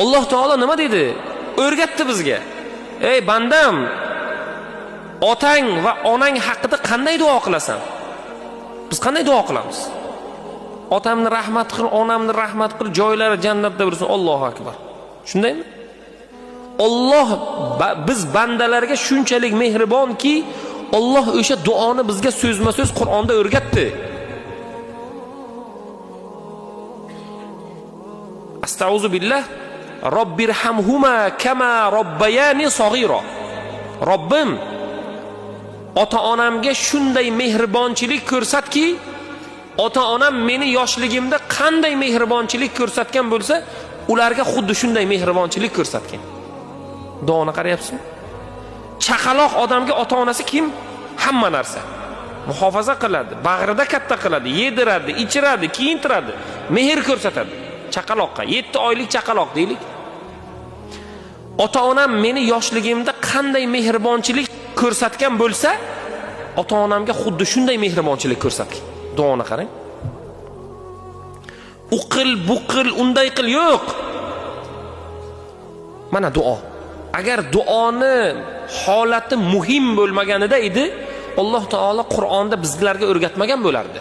Alloh taolo nima dedi? O'rgatdi bizga. Ey bandam, otang va onang haqida qanday duo qilasan? Biz qanday duo qilamiz? Otamni rahmat qil, onamni rahmat qil, joylari jannatda bo'lsin. Allohu akbar. Shundaymi? Alloh biz bandalarga shunchalik mehribonki, Alloh o'sha duoni bizga so'zma-so'z Qur'onda o'rgatdi. Astauzu billah, Robbirhamhuma kama robbayani sag'ira. Robbim, ota-onamga shunday mehribonchilik ko'rsatki, ota-onam meni yoshligimda qanday mehribonchilik ko'rsatgan bo'lsa, ularga xuddi shunday mehribonchilik ko'rsatgan. Duoni qarayapsizmi? Chaqaloq odamga ota-onasi kim? Hamma narsa. Muhofaza qiladi, bag'rida katta qiladi, yediradi, ichiradi, kiyintiradi, mehr ko'rsatadi. Chaqaloqqa, 7 oylik chaqaloq deylik. Ota-onam meni yoshligimda qanday mehribonchilik ko'rsatgan bo'lsa, ota-onamga xuddi shunday mehribonchilik ko'rsatgan. Duoni qarang. U qil, bu qil, unday qil, yo'q. Mana duo. Agar duoni holati muhim bo'lmaganida edi, Alloh taolo Qur'onda bizlarga o'rgatmagan bo'lardi.